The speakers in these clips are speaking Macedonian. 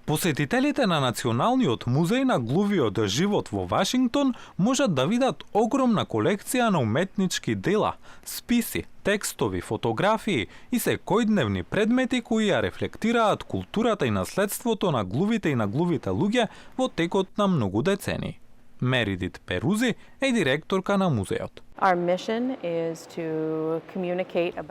Посетителите на Националниот музеј на глувиот живот во Вашингтон можат да видат огромна колекција на уметнички дела, списи, текстови, фотографии и секојдневни предмети кои ја рефлектираат културата и наследството на глувите и на глувите луѓе во текот на многу децении. Меридит Перузи е директорка на музеот.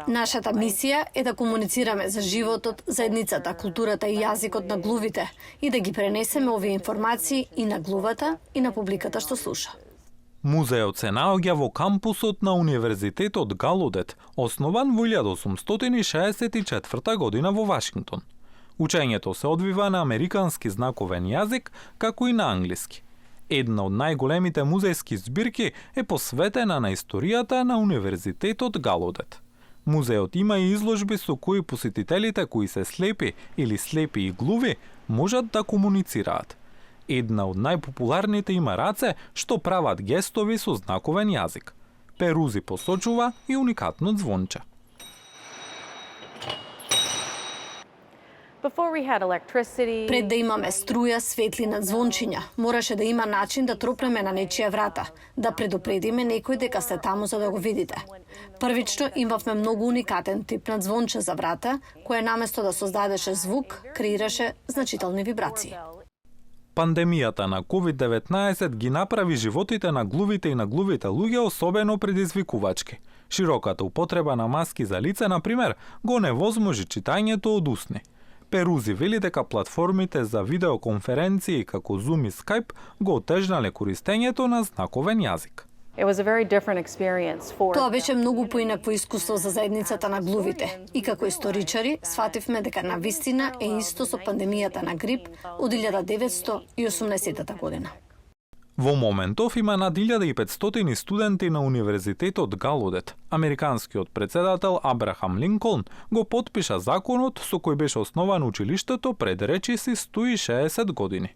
Нашата мисија е да комуницираме за животот, заедницата, културата и јазикот на глувите и да ги пренесеме овие информации и на глувата и на публиката што слуша. Музеот се наоѓа во кампусот на Универзитетот Галудет, основан во 1864 година во Вашингтон. Учењето се одвива на американски знаковен јазик, како и на англиски. Една од најголемите музејски збирки е посветена на историјата на Универзитетот Галудет. Музеот има и изложби со кои посетителите кои се слепи или слепи и глуви можат да комуницираат. Една од најпопуларните има раце што прават гестови со знаковен јазик. Перузи посочува и уникатно звонче. Пред да имаме струја, светлина, звончиња, мораше да има начин да тропнеме на нечија врата, да предупредиме некој дека сте таму за да го видите. Првично имавме многу уникатен тип на звонче за врата, кое наместо да создадеше звук, креираше значителни вибрации. Пандемијата на COVID-19 ги направи животите на глувите и на глувите луѓе особено предизвикувачки. Широката употреба на маски за лице, например, го невозможи читањето од усни. Перузи вели дека платформите за видеоконференции како Zoom и Skype го отежнале користењето на знаковен јазик. Тоа беше многу поинакво искуство за заедницата на глувите. И како историчари, свативме дека навистина е исто со пандемијата на грип од 1918 година. Во моментов има над 1500 студенти на Универзитетот Галудет. Американскиот председател Абрахам Линколн го потпиша законот со кој беше основано училиштето пред речиси 160 години.